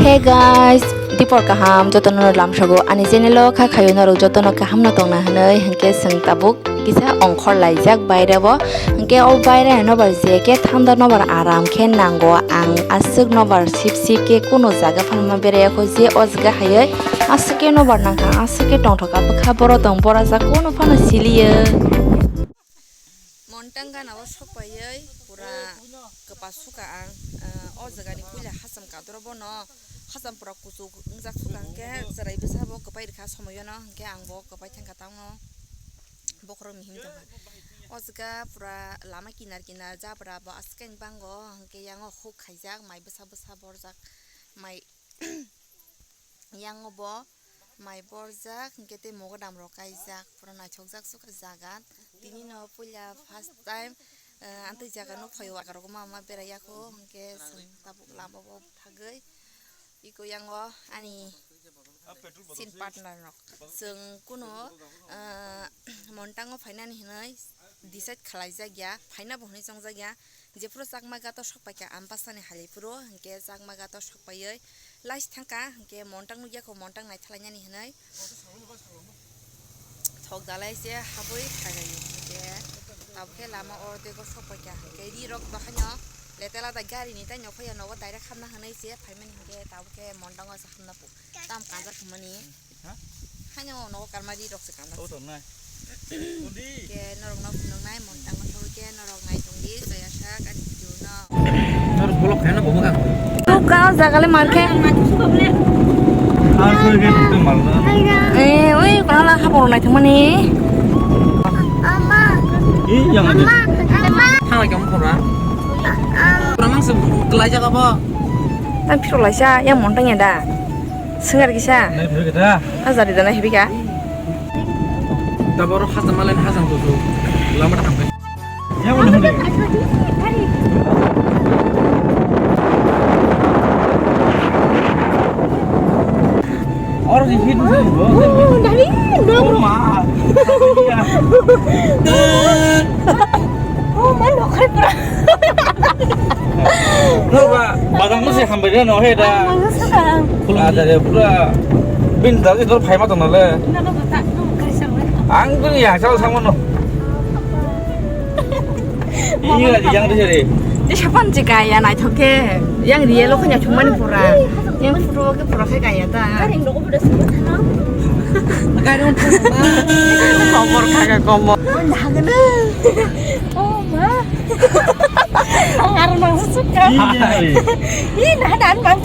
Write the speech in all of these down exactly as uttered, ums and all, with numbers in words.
Hey guys, dipor kaham jotono lamsago ani channel o kha khayo norok jotono kaham no tongna hinwi hinkhe chwng tabuk kisa ongkhor laijak baire bo, hinkhe o baire nobar je khe thanda nobar aram khe nango, ang aswk nobar sip sip khe kuno jaga phalma beraya kho je o jaga haywi aswk khe nobar nangkha, aswk khe tongthokha bwkha boro tong bora jak kuno phano siliya. Montang gana o sok paiwi pura kwpa suka ang, ah, o jaga ni puila hacham kadro bono hacham pura kuchuk wngjak suka hwnkhe chwrai bwsa bo kwpai rwkha somoyono hwnkhe ang bo kwpai thangkha tamo bokhorok ni himtongkha. O jaga pura lama kinar kinar jabra bo aswk khe bango hwnkhe yango huk khaijak mai bwsa bwsa borjak mai. Yango bo mai borjak, hwnkhe tei mogodam rok kaijak, pura naithokjak suka jaga. Tini no puila first time, eh, amtwi jaga no phaio, jaga rok ma ma berai ya kho, hwnkhe chwng tabuk lama bo thagwi iko yango ani sin partner rok. Chwng kuno, eh, Montang o phainani hinwi decide khlaijak ya, phaina bo hinwi chongjak ya. Jephuru Chakma Ghat o sok paikha Ambasani halai phuru, hinkhe Chakma Ghat o sok paiwi last thangkha, hinkhe Montang nukya kho, Montang naithalainani hinwi. Thok dalai se habwi phailaio, hinkhe tabukhe lama ordego sok paikha, hinkhe ri rok bahaino letela da gari ni taino khoya nogo direct hamna hinwi se phaimani, hinkhe tabukhe Montang o se hamna pu. Tam kanjak thumani. Ha? Haino nogo karma ri rok se kanjak. O tongnai. Undi. Ke norok no phunuknai Montang o thogwi ke norok nai tongdi, jaya sak ani video no. Norok bolok khaina bo bwkha. Bwkha o jaga le mankhe. Ar koi ke tu malda. Eh, oi, kono la habor nai thumani. Ih, yang ada. Thang lai kamu pura. Pura mang se kelai jaga bo. Tang phiro laisa, yang Montang ya da. Swngar kisa. Nai phirwi khe da. Hajari da nai hibi ka. Taboro hacham malai hacham kusu. Lama thang kai. Ya, wala hode. Oro di hit. Oh, dari. Oh, ma. Oh, ma, nokhai pura. No ba, badang no se hambai no he da. Ada de pura bin dari dor phai ma tong le. Ang bin ya sao samo no. Iya di yang di sini. Di sapan je kaya naithok khe. Yang real o khanya chumani pura. Yang photo ke pura khe kaya ta. Gari on. Komor kaya komor. Oh, ma. Ang aro nang suka. Iya. Ih, nah, dan bang.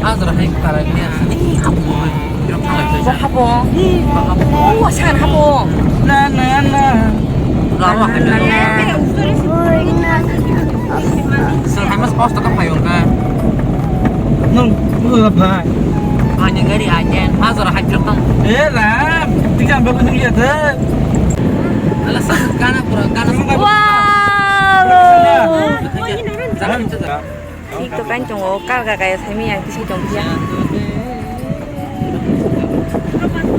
Azra hai karai ni ani habo. Habo. Habo. Oh, asan habo. Na, na, na. Lama hai na. Sir, hai mas kos takam hai ongka. Nung, nung apa? Hanya gari aja. Azra hai takam. Eh, ram. Tiga ambil kunjung ya, deh. Alah, sakit kana pura kana. Wow. Jangan cedera. Thik to kain tongo, karga kaya saimi ang kisai tong phiya.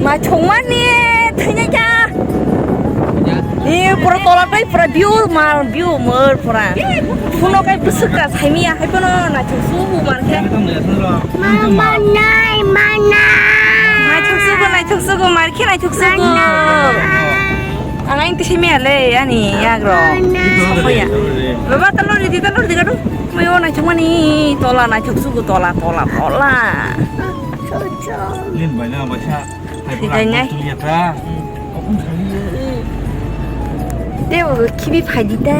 Ma chongmani thainya kya? Ni pura tola tai pura view mar view mar pura. Phuno kai bwswk ka saimi ya hai phano naithok subu mar khe. Mama nai mana. Naithok subu naithok subu mar khe naithok subu. Ang aing tisi mia le ani yagro. Sapoya. Baba talor di talor di kadu. Mayo naithok mani tola naithok sugu tola tola tola. Nin bai na bai sa. Hai pura. Hai nai. Tuli ya ta. Te o khibi phai di ta.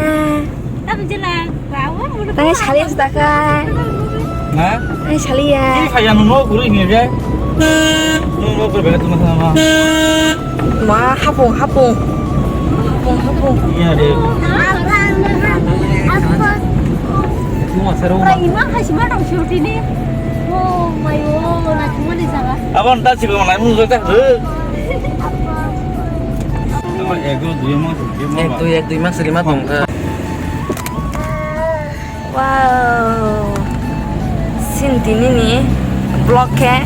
Tang sali as ta ka. Ha? Tang sali ya. Ini saya nunggu guru ini aja. Nunggu berbeda teman-teman. Ma hapung hapung. Hapung hapung. Iya deh. Cuma seru. Rai ima hai sima dong shortini. Oh my god, na cuma di sana. Abang tak sih kalau naik musuh tak. Ek dui mas, ek dui mas lima tongkha. Wow. Sini tini ni block khe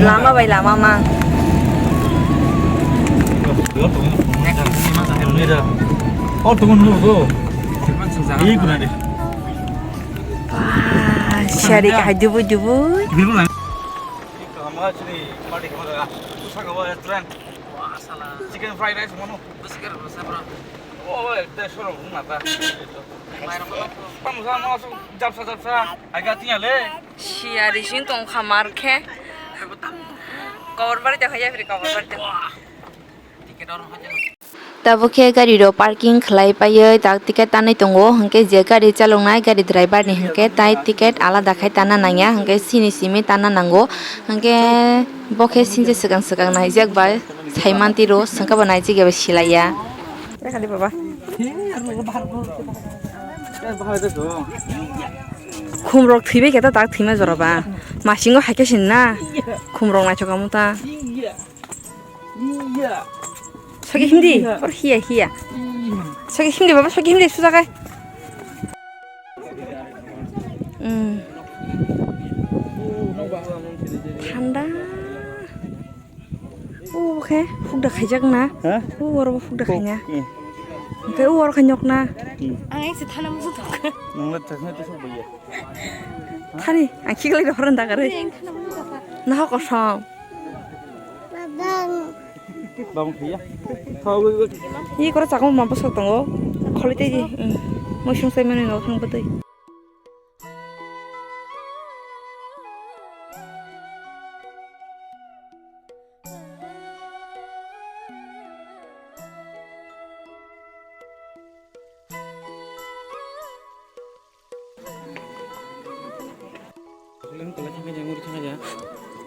lama bai lama mang. Oh, tunggu dulu tuh. Ini guna deh. Wah, siyari kahai dubui dubui. Ini kamar sini, kamar di kamar. Susah kamar restaurant. Wah, salah. Chicken fried rice mana? Bus kira rasa, bro. Oh, eh, teh, suruh, mana, ta? Kamu sama masuk, japsa, japsa. Agak tinggal, eh. Siyari sing tong khamar khe. Kobor bari ta hoya, free kobor bari ta. Tabuk khe gari rok parking khlai paiwi tak ticket tanwi tongo, hwnkhe je gari chaloknai gari driver ni hwnkhe tai ticket alada khai tanna nangya, hwnkhe sini simi tanna nango, hwnkhe bo khe sinche swkang swkang naijak bai saimanti rw swngkhe bo naijak ya bai silaiya. Khum rok thwibai khe ta tak thwima jora ba masingo hai khe sin na khum rok naithok amo ta. Soki hindi, por hiya hiya. Soki hindi baba, soki hindi sujakai. Hmm. Thanda. O khe hukda khaijak na. Ha? O oro hukda khaina. Hmm. Oke, o oro khainok na. Hmm. Ang ekse thana musu thok. Nangla thakna to sok baiya. Thani, ang khiklai da horan da gare. Ang thana musu thok. Naha kosom. Babang. Babang kaya. Kau gue gue. Ye koro chakma mampa sok tongo. Kholi te ji. Moisung sai mani no thang bwtwi.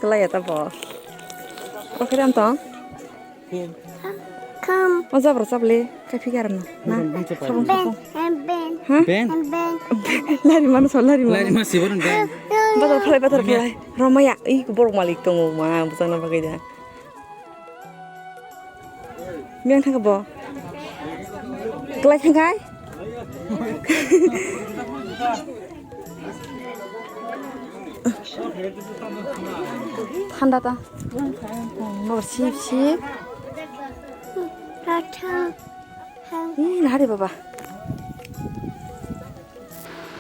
Kelai ya tabo. Oke dan tong. Kam. O jabra chable kai phika arna. Na. Sabung sabung. Ben. Ha? Ben. Ben. Lari mano so lari mano. Lari mas sibo ben. Badar phalai badar phalai. Romaya i borok malik tongo ma bujana bagwi da. Miyang thangkha bo. Kelai thangkhai. Thanda ta. Bo sip sip. Ih, nahari baba.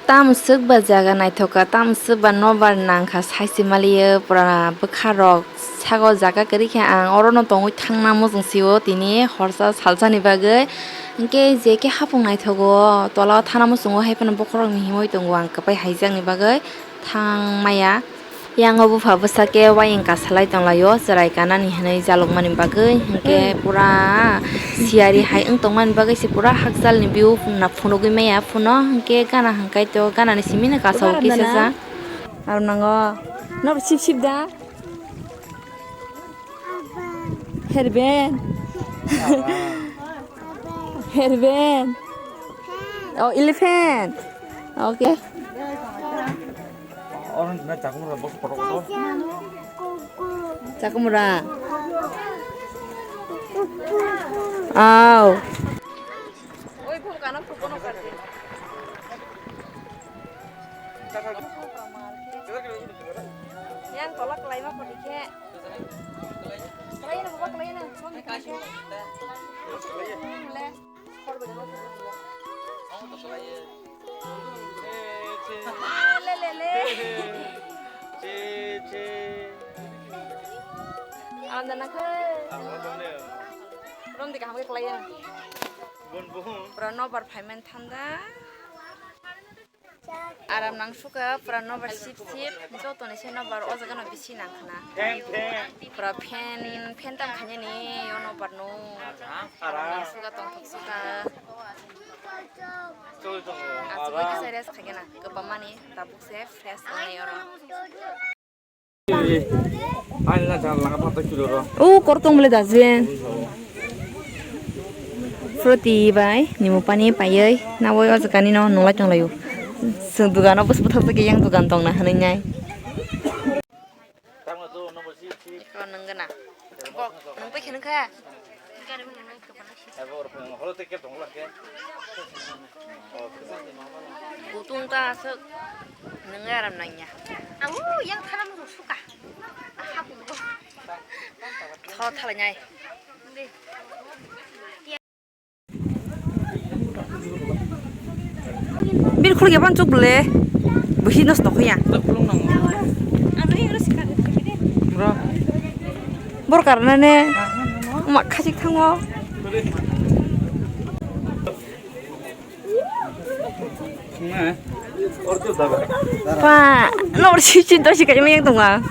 Tamswk ba jaga naithok kha, tamswk ba nobar nang kha, saisi maliyo pura bwkha rok sago jaga kwrwi khe ang oro no tongwi thangna muchung sio tini horsa salsa ni bagwi. Hinkhe je khe hapung naithogo tola o thana muchungo hai phano bokhorok ni himwi tongo ang kwpai haijak ni bagwi thang maya. Yang o bupha bwsa khe wayeng kasalai tonglaio chwrai kanani hwnwi jalukmani bagwi, hinkhe pura siyari hai wng tongmani bagwi se pura hakjalni view na phunugwi maya phuno, hinkhe gana hwnkhe to ganani simi no kasao kisajak. Aro nango nabo sip sip da. Herben. Herben. Oh, elephant. Okay. Chakumura. Aw. Yang tolak kelai ma podi khe. Kelai na baba kelai na. Song di khe. Le. Khor bada ma podi. Le le le. Che che. Anda na khe. Rom di kaham khe kelai ya. Bon bon. Pura nobar phaimani thanda. Aram nang sukha, pura nobar sip sip, joto ni se nobar o jaga no bisi nang khna. Pura fan, fan tam khanya ni o nobar no. Aram nang sukha, tong thok sukha. Asugwi kisa rest khaikhe na, kwbangma ni tabuk se fresh wngnai oro. O kortong bole dustbin. Fruity bai nimu pani paiwi nawi o jaga nino nunglai tonglaio. Chwng dogano bwswk bwthak jagwi yang dogan tongna hwnwi nai. Eko nwng gana. Kok nwng pai kheno kha. Kutung ta aswk nwng aram nangya. Au yang tharam ruk suka. Aha kugo. Tho thalai nai. Bini khuluk ya bang chuk le. Buhi nos no khoya. Bro. Bor karna ne. Ma khajik thango. Pa, nor si chinta si kaima yang tonga.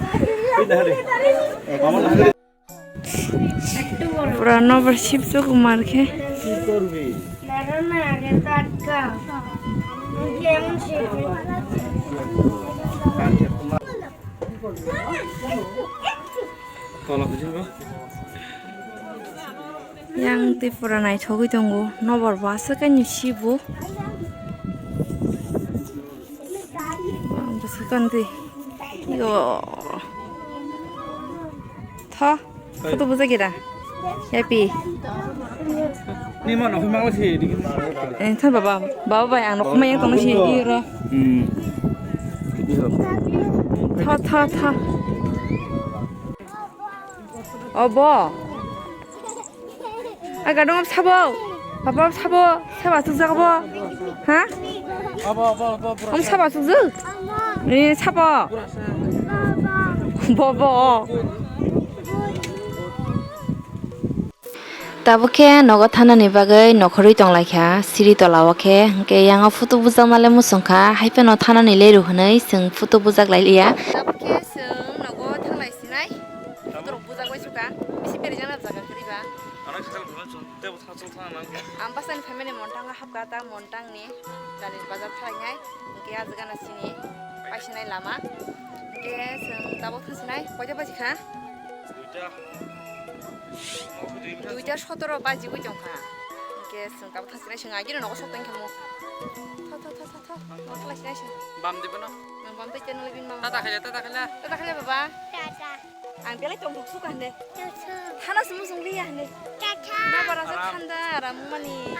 Pura nobar sip chuk mar khe. Yang tei pura naithogwi tongo, nobar bo aswk ani sibo. Ang bwswk ani twi. Yo. Tha. Photo bujak gira. Happy. Ni ma nokho ma se di. Eh, tha baba. Baba bai ang nokho ma yang tong si iro. Hmm. Tha, tha, tha. Obo. Aga dong sabo. Papa sabo. Sabo aswk jaga bo. Ha? Abo, abo, abo, abo. Om sabo aswk jwk. Ni sabo. Bobo. Tabuk khe nogo thanani bagwi nokhorwi tonglaikha, siri tola o khe. Hwnkhe yang o photo bujakma le muchungkha, hai phano thanani leru hwnwi chwng photo bujak lai liya. Tabuk khe chwng nogo thanglai sinai, photo rok bujak bai sukha, bisi berajak nang jaga kwrwi ba. Ang bwsani family Montang o hapkha, ta Montang ni Dani bazar thangnai, hwnkhe ah jaga no chini paisinai lama. Hwnkhe chwng tabuk thangsinai, koita baji kha? Duita. Duita sotoro bajigwi tongkha. Hwnkhe chwng tabuk thangsinai, chwng agini nogo sok tongkha mo. Tha, tha, tha, tha, tha. Nogo thalaisinai chwng. Bam di bono? Nwng bam tei channel bini mama. Tata khaila, tata khaila. Tata khaila baba. Tata. Ang belai tong ruk suka hande. Thana se muchung liya hande. Tata. Nabara se thanda aram mani.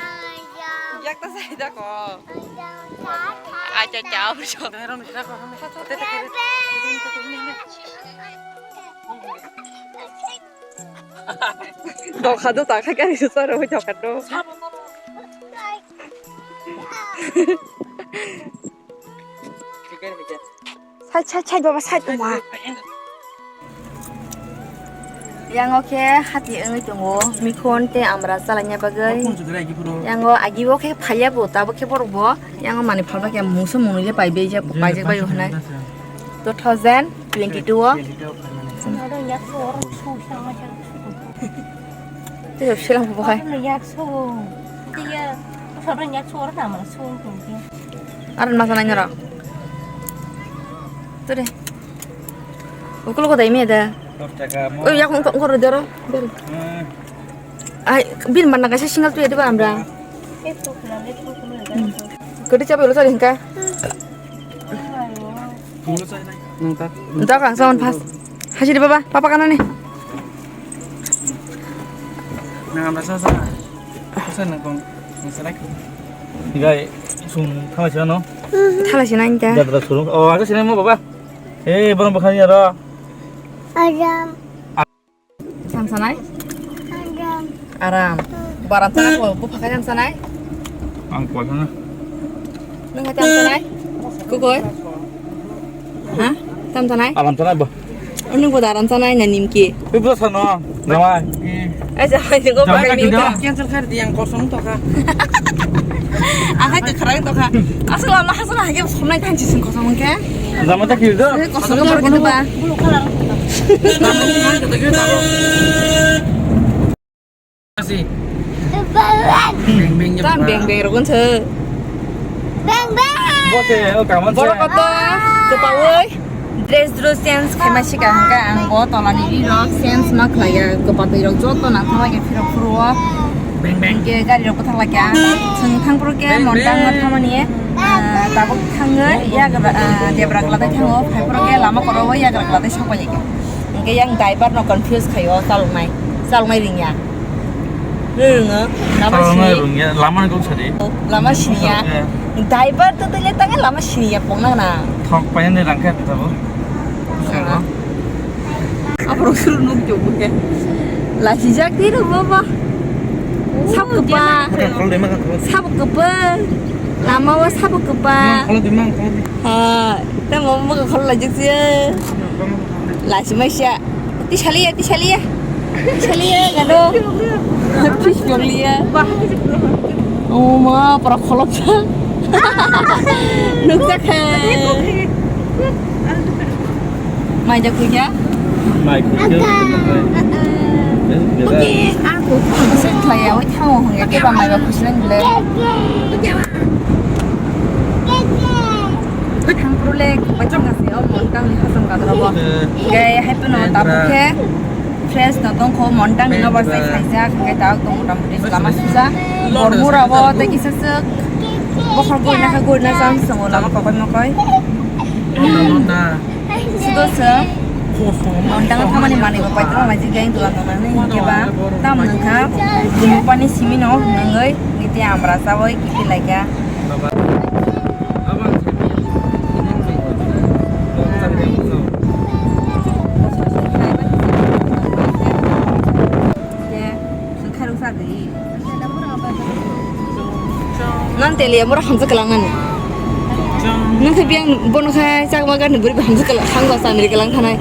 Yak ta sai da ko. Acha cha. Tokha do ta khai kari se sara oi tokha do. Side, side, side, baba, side, oma. Yang o khe hati wngwi tongo, mikhon tei amra chalaina bagwi. Yang o agi o khe phaiya bo, tabuk khe borok bo. Yang o manwi phalba khe mungsa mwnwi le pai bai jak, paijak bai o hwnwi. Two thousand twenty-two o. Tei rok selam bo hai. Yak so. Tiya. Aro masa nanya ro. Tuh deh. Ukul ko dai me da. Dos taka mo. Oh, yak ungko ungko ro doro. Doro. Hmm. Ai, bin mana kaisa single tu ya di ba amra. Kedi cabe lo sari hingka. Nang tak. Nta kang sawan pas. Hasi di baba, papa kana ni. Nang amra sa sa. Sa nang kong. Nang sa lagi. Igai sum thala sina no. Thala sina inta. Jatra surum. Oh, aku sini mau baba. Eh, barang bukan ya ro. Ayam. Samsanai? Aram. Aram. Baram sana ko, bu pakai samsanai? Ang ko sana. Nung hati samsanai? Kukoi? Ha? Samsanai? Aram sana ba? Nung ko aram sanai na nimki. Ibu sana, namai. Eh, jangan juga pakai nimka. Cancel kar di yang kosong to ka. Aha ke kharang to ka. Asal lama hasal hake somnai thanchi sing kosong ke. Jama ta kirdo. Kosong ke borok ba. Beng beng. Tam beng beng rogon se. Beng beng. Bote o kaman se. Borok to kepaui. Dress dress change khaima sika hwnkha ang bo tolani rirok change ma khlaiya, kwpatwi rok joto nangthok lai khe phirok phuru o. Beng beng. Hwnkhe gari rok bwthak lai kha. Chwng thang phuru khe Montang o thamani, ah, tabuk thangwi yagra, ah, debra gwla tei thango, phai phuru khe lama koro o yagra gwla tei sok pai kha. Hwnkhe yang driver no confuse khaio chaloknai, chaloknai ringya. Rwngo, lama sini. Rungya, lama ni kok sadi. Lama siniya. Driver to tele tange lama siniya pongna na. Thok payan de rangkha tabo. Aborok suru nuk jobo ke. Lasi jak tiro baba. Sabo kwpa. Sabo kwpa. Lama o sabo kwpa. Ha, tamo mokhe kholo lajak se. Lasi maisa. Tisaliya, tisaliya. Tisaliya, gado. Tisaliya. Oh ma, para kholopsa. Nukjakha. Mai jak kuya? Mai kuya. Aku. Sing khlaiya, oi thango hwngya, keba mai ba khusi nang le. Thangphuru le bachung kasi o montang ni hasam kadra bo. Gai hai pano tabu khe fresh no tongkho, montang ni nobar sai khaijak, hwnkhe ta tong motamoti lama suja. Bormura bo tei kisa swk bokhor goina kha goina cham songo lama kokoi mokoi. Sudo se montang thamani manwi bo paithago, maji gang dula tongnani hinkhe ba tam wngkha bupani simi no nungwi niti amra chawi kiphilai kha. Nang teliya mura hamsa kalang nani. Nang khe biang bono khe chakma gani buri hamsa kalang, hamsa samri kalang thanai.